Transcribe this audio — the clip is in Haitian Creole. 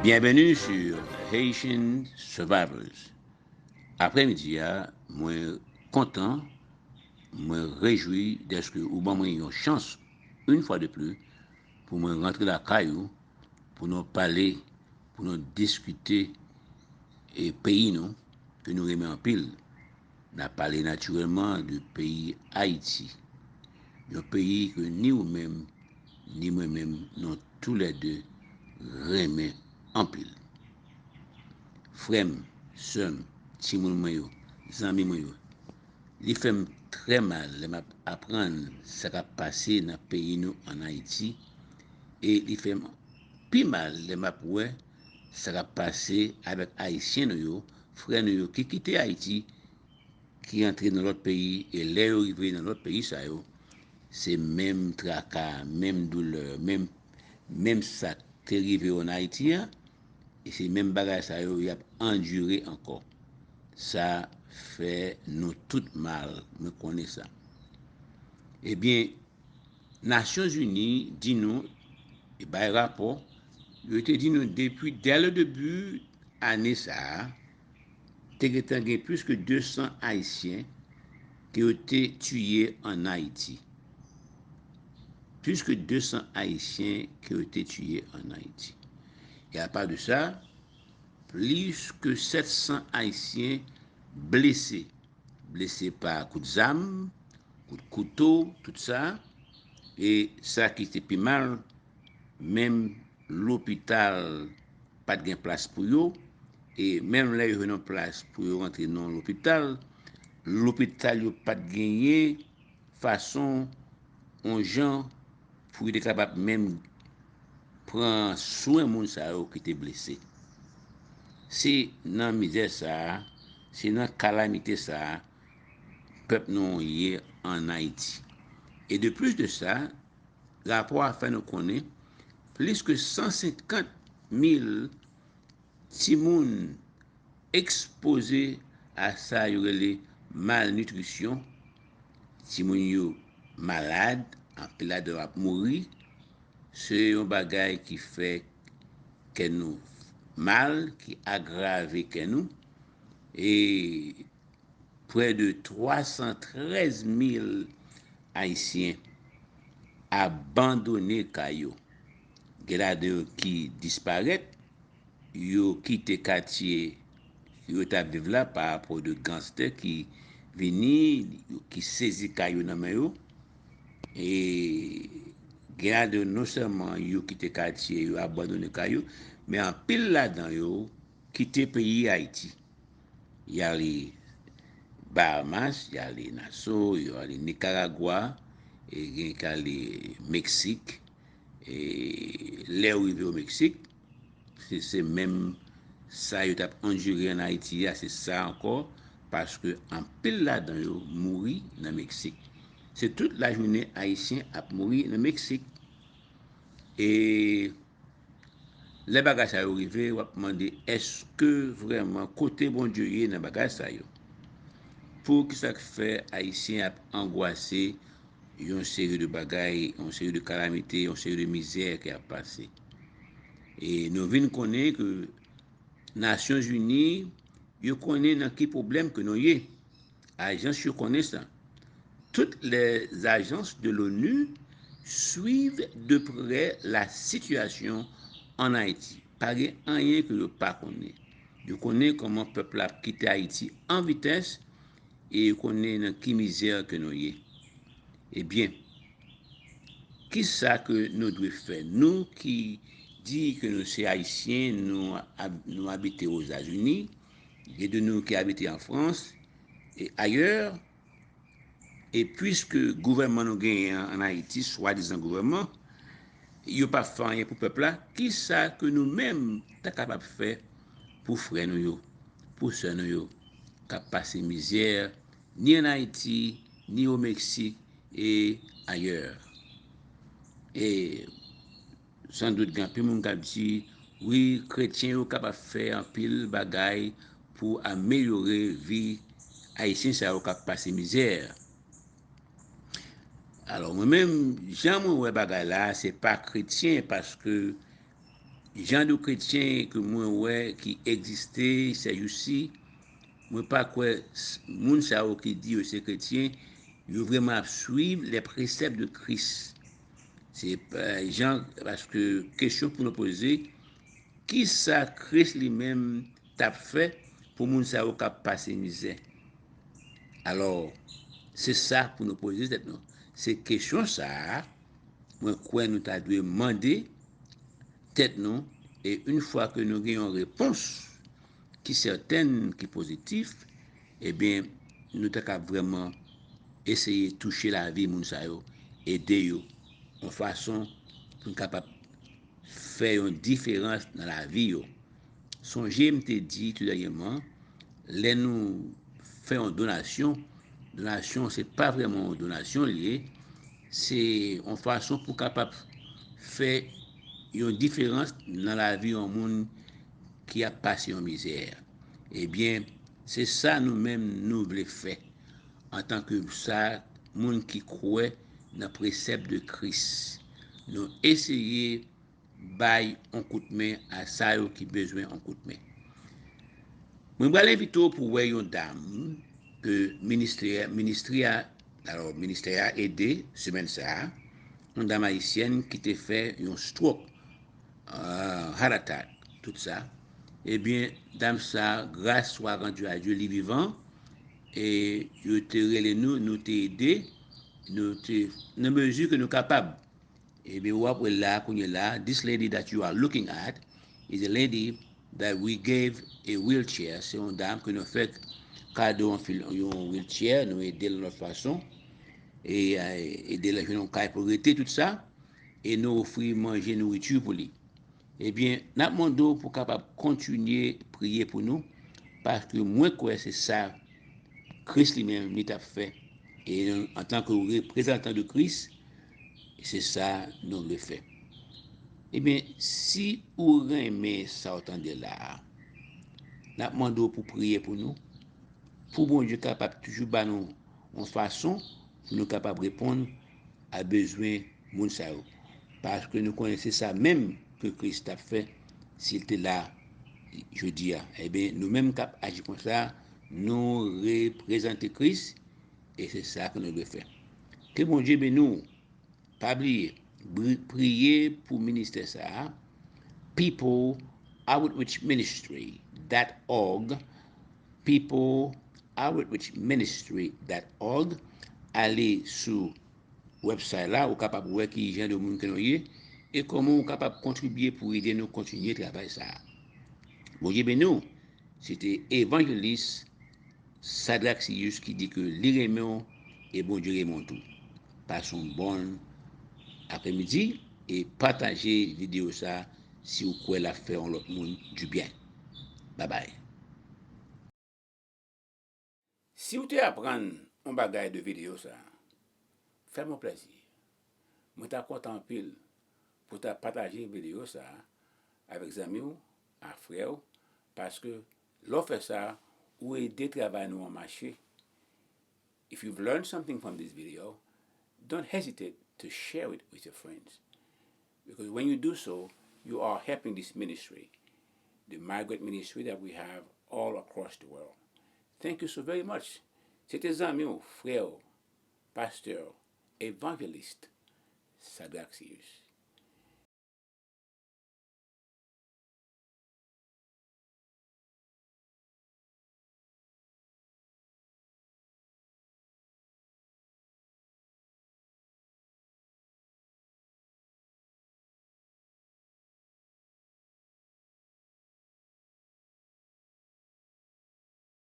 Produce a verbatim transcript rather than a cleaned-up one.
Bienvenue sur Haitian Survivors. Aprèmidi a, mwen kontan, mwen rejwi dèske ou ban mwen yon chans, yon fwa de plis, pou mwen rantre lakay ou, pou nou pale, pou nou diskite e peyi nou, ke nou renmen anpil. N ap pale natirèlman de peyi Ayiti. Yon peyi ke ni ou menm, ni mwen menm, nou toulède renmen anpil. Frè m, sè m, timoun mwen yo, zanmi mwen yo, li fè m trè mal lè m ap aprann sa k ap pase nan peyi nou ann Ayiti, e li fè m pi mal lè m ap wè sa k ap pase avèk Ayisyen nou yo, frè nou yo ki kite Ayiti, ki antre nan lòt peyi, e lè yo rive nan lòt peyi sa yo, se menm traka, menm doulè, menm, menm sa k te rive yo ann Ayiti a, e se menm bagay sa yo y ap andire ankò. Sa fè nou tout mal, mwen konnen sa. Ebyen, Nasyonzini di nou, e bay rapò, yo te di nou depi dès le début ane sa a, te gentan gen plis ke de san Ayisyen ke yo te tiye ann Ayiti. Plis ke de san Ayisyen ke yo te tiye ann Ayiti. E apa de sa, plis ke sèt san Ayisyen blese. Blese pa kout zam, kout kouto, tout sa. E sa ki te pi mal, menm lopital pa t gen plas pou yo. E menm lè yo jwenn yon plas pou yo rantre nan yon lopital, lopital yo pa t genyen fason, yon jan pou yo te kapab menm pran swen moun sa yo ki te blese. Se nan mizè sa a, se nan kalamite sa a, pèp nou an ye ann Ayiti. E de plis de sa, rapò a fè nou konnen plis ke san senkant mil timoun ekspoze a sa yo rele malnitrisyon. Timoun yo malad, anpil ladan yo ap mouri. Se yon bagay ki fè kè nou mal, ki agrave kè nou. E prè de twa san trèz mil Ayisyen abandone kay yo. Gen ladan yo ki disparèt, yo kite katye yo t ap viv la pa rapò de ganstè ki vini, ki sezi kay yo nan men yo. E gen ladan yo non sèlman yo kite katye yo, abandone kay yo, men anpil ladan yo kite peyi Ayiti. Y ale Bahamas, y ale Nassau, y ale Nicaragua, e gen k ale Meksik. E lè yo rive o Meksik, se, se menm sa yo t ap andire ann Ayiti a, se sa ankò, paske anpil ladan yo mouri nan Meksik. Se tout lajounen Ayisyen ap mouri nan Meksik. E lè bagay sa yo rive, w ap mande, èske vrèman kote Bondye ye nan bagay sa yo? Poukisa k fè Ayisyen ap angwase yon seri de bagay, yon seri de kalamite, yon seri de mizè ki ap pase? E nou vin konnen ke Nasyonzini, yo konnen nan ki pwoblèm ke nou ye. Ajans yo konnen sa. Toutes les agences de l'ONU suivent de près la situation en Haïti. Pa gen anyen ke yo pa konnen. Yo konnen kòman pèp la ap kite Ayiti an vitès e yo konnen nan ki mizè ke nou ye. Ebyen, kisa ke nou dwe fè? Nou ki di ke nou se Ayisyen, nou ab-, nou abite Ozazini, gen de nou ki abite an Frans e ayè, e piske gouvènman nou genyen an, ann Ayiti, swadizan gouvènman, yo pa fè anyen pou pèp la, kisa ke nou menm ta kapab fè pou frè nou yo, pou sè nou yo, k ap pase mizè, ni ann Ayiti, ni o Meksik, e ayè? E sandout gen anpil moun k ap di, wi, kretyen yo kapab fè anpil bagay pou amelyore vi Ayisyen sa yo k ap pase mizè. Alò, mwen menm, jan mwen wè bagay la, se pa kretyen, paske Jan de kretyen ke mwen wè ki egziste sèjousi, mwen pa kwè s- moun sa yo ki di yo se kretyen, yo vrèman ap swiv les préceptes de Christ. Se pa jan, paske kesyon pou nou poze, ki sa Kris li menm t ap fè pou moun sa yo k ap pase mizè? Alò, se sa pou nou poze tèt nou. Se kesyon sa a, mwen kwè nou ta dwe mande tèt nou, e yon fwa ke nou gen yon repons ki sètèn, ki pozitif, ebyen, nou ta ka vrèman eseye touche lavi moun sa yo, ede yo, yon fason pou n kapab fè yon diferans nan lavi yo. Sonje m te di tou dènyèman, lè nou fè yon donasyon, donasyon se pa vrèman yon donasyon li ye, se yon fason pou kapab fè yon diferans nan lavi yon moun ki ap pase yon mizè. Ebyen, se sa nou menm nou vle fè antanke sa moun ki kwè nan presèp de Kris. Nou eseye bay yon kout men a sa yo ki bezwen yon kout men. Mwen pral envite w pou w wè yon dam ke ministè, ministri a, alò, ministè a ede semèn sa a, yon dam ayisyèn ki te fè yon stroke, euh, heart attack, tout sa. Ebyen, dam sa, gras swa randi a Dye, li vivan, e yo te rele nou, nou te ede, nou te, nan mezi ke nou kapab. Ebyen, w ap wè la, kounye la, this lady that you are looking at is a lady that we gave a wheelchair. Se yon dam ke nou fè kado yon fil- yon wheelchair, nou ede l yon lòt fason, e e ede l jwenn yon kay pou l rete, tout sa, e nou ofri manje, nouriti pou li. Ebyen, n ap mande w pou w kapab kontinye priye pou nou, paske mwen kwè se sa Kris li menm li t ap fè. E antanke reprezantan de Kris, se sa nou vle fè. Ebyen, si ou renmen sa w tande la a, n ap mande w pou priye pou nou, pou Bondye kapab toujou ba nou yon fason pou nou kapab reponn a bezwen moun sa yo. Paske nou konnen se sa menm ke Kris t ap fè si l te la jodi a. Ebyen, nou menm k ap aji konsa, nou reprezante Kris, e se sa ke nou dwe fè. Ke Bondye beni w. Pa bliye, bri- priye pou ministè sa a, people outreach ministry dot org, people outreach ministry dot org, ale sou website la, ou kapab wè ki jan de moun ke nou ye, e kòman ou kapab kontribye pou ede nou kontinye travay sa a. Bondye beni w. Se te evanjelis Sadraxius ki di ke li renmen w e Bondye renmen w tou. Pase yon bon apremidi e pataje videyo sa a si w kwè l ap fè yon lòt moun dibyen. Babay. Si w te aprann yon bagay de videyo sa a, fè m yon plèzi. Mwen ta kontan anpil pou w ta pataje videyo sa a avèk zanmi w, ak frè w, paske lè w fè sa, ou ede travay nou an mache. If you've learned something from this video, don't hesitate to share it with your friends. Because when you do so, you are helping this ministry, the migrant ministry that we have all across the world. Thank you so very much. Se te zanmi w, frè w, pastè w, evangelist Sadraxius.